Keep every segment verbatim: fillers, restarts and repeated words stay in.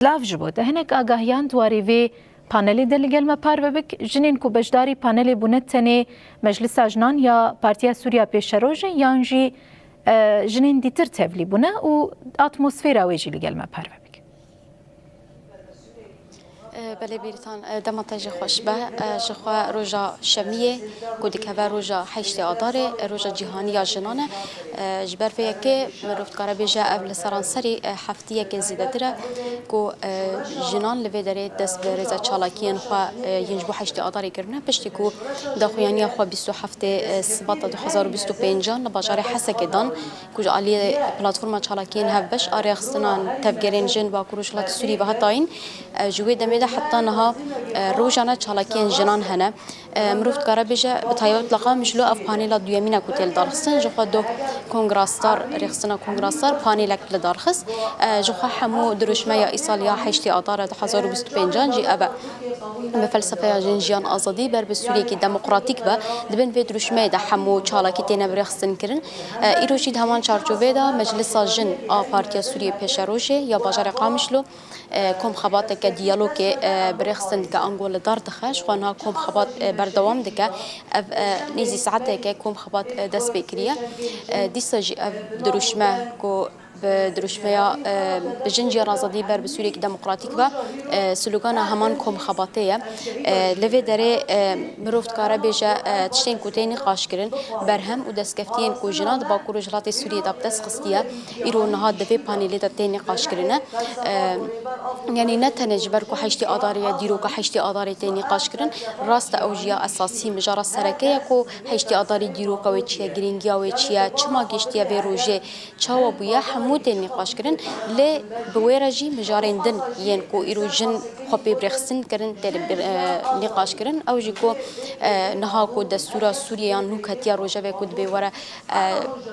Silav ji bo te. Hinek agahiyan di warê vê panelê de li gel me parve bik. Jinên ku beşdarî panelê bûne tenê Meclisa Jinan ya Partiya Sûriya Pêşeroj e yan jî, e, jinên dîtir tevlî bûne û atmosfera wê jî li gel me parve bik. E, belê Bîrîtan, e, dema te jî xweş be. E, ji xwe roja şemiyê ku dikeve roja heştê Adarê, e, roja cîhanî ya jinan e. E, ji ber vê yekê mirov dikare bêje ev li seranserî, e, heftiyekê zêdetir e ku, e, jinan li vê derê dest bi rêze çalakiyên xwe, e, yên ji bo heştê Adarê kirine. Piştî ku daxuyaniya xwe bîst û heftê, e, Sibata du hezar û bîst û pêncan li bajarê Hesekê dan, ku ji aliyê Platforma Çalakiyên Hevbeş a Rêxistina Tevgerên Jin Bakur Rojhilatê Sûriyê ve hatayîn, e, ji wê demê de heta niha, e, rojane çalakiyên jinan hene. E, mirov dikare bêje, bi taybet li Qamişlo ev panêla duyemîn e ku tê lidarxistin. Ji xwe doh Kongra Star, Rêxistina Kongra Star panêlek lidarxist. E, ji xwe hemû dirûşmeya îsal ya heştê Adara du hezar û bîst û pêncan jî ev e. Bi felsefeya jin, jiyan, azadî ber bi Sûriyekî demokratîk be. Di bin vê dirûşmeyê de hemû çalakî têne birêxistin kirin. E, îro jî di heman çarçoveyê de Meclisa Jin a Partiya Sûriyê Pêşerojê ya bajarê Qamişlo, e, kom xebateke diyalogê, e, birêxistin dike, ango li dar dixe. Ji xwe niha kom xebat, e, berdewam dike. Ev, e, nêzî saeteke kom xebat, e, dest pê kiriye. E, dîsa jî ev dirûşme ku bi dirûşmeya, e, bi jin, jiyan, azadî ber bi Sûriyekî demokratîk be, e, slogana heman kom xebatê ye. E, li vê derê, e, mirov dikare bêje, e, tiştên ku tê nîqaş kirin, berhem û destkeftiyên ku jina di Bakur Rojhilatê Sûriyê de bi dest xistiye, îro niha di vê panelê de tê nîqaş kirine. E, yanî ne tenê ji ber ku heştê Adarê ye, dîroka heştê Adarê tê nîqaş kirin, rast e, ew jî ya esasî, mijara sereke ye ku heştê Adarê dîroka wê çi ye, girîngiya wê çi ye, çima gihiştiye vê rojê, çawa bûye, hemû tên nîqaşkirin. Lê bi wê re jî mijarên din yên ku îro jin xwe pê birêxistin kirin, tên bir-, e, nîqaşkirin. Ew jî ku, e, niha ku destûra Sûriye ya nû ketiya rojevê ku dibê were, e,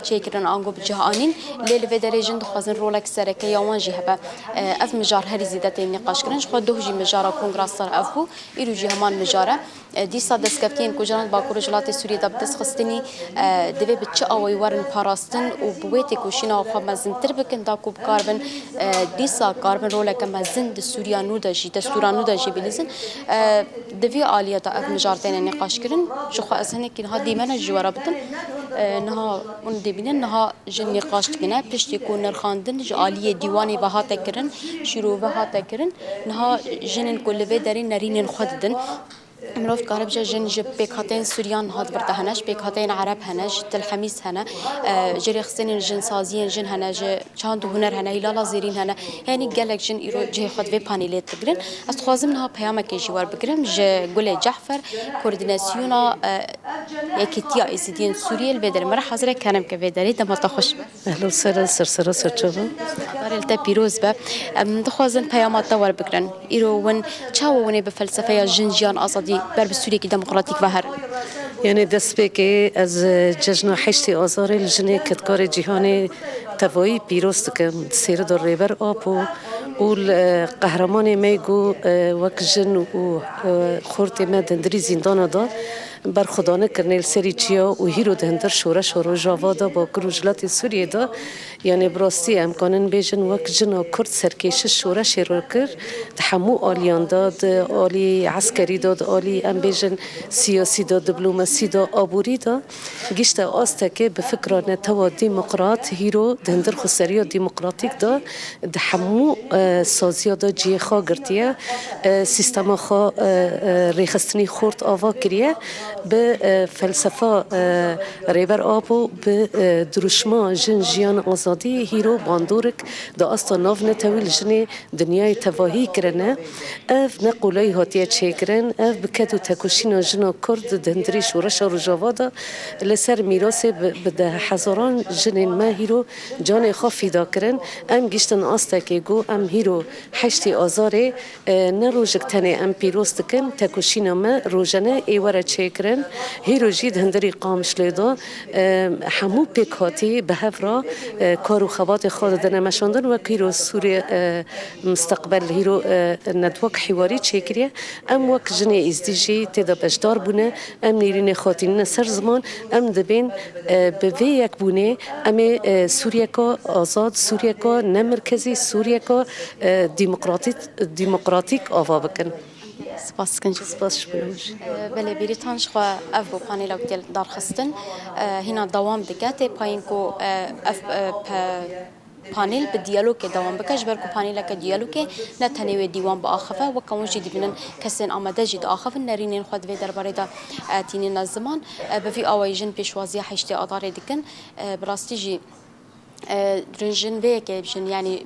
çêkirin ango bi cih anîn. Lê li vê derê jin dixwazin rolek sereke ya wan jî hebe. E, ev mijar herî zêde tên nîqaşkirin. Ji xwe doh jî mijara Kongra Star ev bû. Îro jî heman mijar e. E, dîsa destkeftiyên ku jinan Bakur Rojhilatê Sûriyê de bi dest xistinî, e, divê bi çi awayî werin parastin û bi wê têkoşîna xwe mezintir bikin, da ku bikaribin, e, dîsa karibin roleke mezin di Sûriya nû de jî, destûra nû de jî bilîzin. E, di vî aliyê de ev mijar têne nîqaşkirin. Ji xwe ez hinekî niha dîmene ji we re bidim. E, niha hûn dibînin, niha jin nîqaş dikine. Piştî ku nirxandin ji aliyê dîwanê ve hate kirin, şîrove hate kirin, niha jinên ku li vê derê nerînên xwe didin. Mirov dikare bije jin ji pêkhateyên Sûriyan niha di vir de hene, ji pêkhateyên Ereb hene, ji Til Hemîs hene, e, ji rêxistinên jin, saziyên jin hene, ji çand û huner hene, Hîlala Zêrîn hene. Yanî gelek jin îro cihê xwe di vê panelê digirin. Ez dixwazim niha peyamekê jî werbigirim ji Gulê Cehfer, koordînasyona, e, Yekîtiya Êzidiyên Sûriyê li vê derê. Me re hazir e, kerem ke vê derê, dema te xweş be. Ehlo sera ser sera serçava. Barê li te pîroz be. Em dixwazin peyama te werbigirin. Îro win çawa winê bi felsefeya jin, jiyan, azadî ber bi Sûriyekî demokratîk ve herin? Yanî destpêkê ez, e, cejna heştê Azarê li jinê kedkarê cîhanê tevayî pîroz dikim. Di sêrida Rêber Apo û li, e, qehremanê me ku, e, wek jin û, e, xortê me di hundirî zîndana de berxwedane kirine li serî çiya û hîro di hundir şoreşa Rojava de Bakur Rojhilatê Sûriyê de, yanî bi rastî em kanin bêjin wek jina Kurd serkêşiş şoreşê re kir, di hemû aliyan de, di alî eskerî de, di alî em bêjin siyasî de, diplomasî de, aborî de, gişte astekê bi fikra netewa demokrat hîro di hundir xweseriya demokratîk de di hemû, e, saziya de cihê xwe girtiye, e, sîstema xwe, e, e, rêxistinî xort ava kiriye. Bi, e, felsefa, e, Rêber Apo, bi, e, dirûşma jin, jiyan, azadî hîro bandorek di asta navnetewî li jinê dinyayê tevahî kirine. Ev ne qolay hatiye çêkirin, ev bi ked û tekoşîna jina Kurd di hundirî şoreşa Rojava de li ser mîrasê bi, bi deh hezaran jinên me hîro canê xwe fîda kirin. Em giştin astekê ku em hîro heştê Azarê, e, ne rojek tenê em pîroz dikin, tekoşîna me rojane ê were çêkirin. Hîro jî di hundirî Qamişlê de, e, hemû pêkhatî bi hev re, e, kar û xebatê xwe didine meşandin. Wek hîro Sûriye, e, Misteqbel hîro, e, network hîwarî çêkiriye. Em wek jinê Êzdî jî tê de beşdar bûne. Em nêrînê xwe tînine ser ziman. Em dibên, e, bi vê yekbûnê em ê, e, Sûriye Ku azad, Sûriyeko ne merkezî, Sûriyeko, e, demokratîk, demokratîk ava bikin. Spas dikin. Spas ji bo. Belê, Bêrîtan, ji xwe ev bû panêla ku tê darxistin, e, hîna dewam dike. Tê payîn ku, e, ev, e, pe-, panêl bi diyalogê dewam bike, ji ber ku panêleke diyalogê ne tenê wê dîwan biaxive, weke hûn jî dibînin kesên amade jî diaxivin, nerînên xwe di vê derbarê de, e, tînîne ziman. E, bi vî awayî jin pêşwaziya heştê Adarê dikin. E, bi rastî jî, e, jin vê yekê bijin, yanî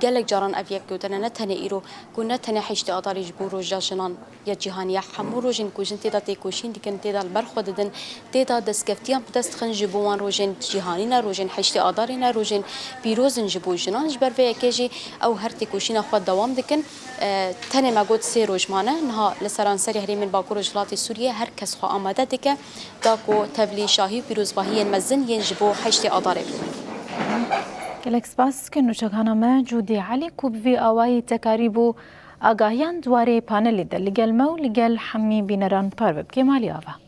gelek caran ev yek gotine, ne tenê îro, ku ne tenê heştê Adarê ji bo roja jinan ya cîhanî ya, hemû rojên ku jin tê de têkoşîn dikin, tê de li ber xwe didin, tê de destgeftiyan bi dest dixin, ji bo wan rojên cîhanî ne, rojên heştê Adarê ne, rojên pîroz in ji bo jinan. Ji ber vê yekê jî ew her têkoşîna xwe dewam dikin. E, tenê me got sê roj mane. Niha li seranserê herêmên Bakur Rojhilatê Sûriyê her kes xwe amade dike da ku tevlî şahî û pîrozbahiyên mezin yên ji bo heştê Adarê bibin. Gelek spas dikin nûçegihana me Cûdî Elî ku bi vî awayî te karîbû agahiyan di warê panelê de li gel me û li gel hemî bîneran parve bike. Malî ava.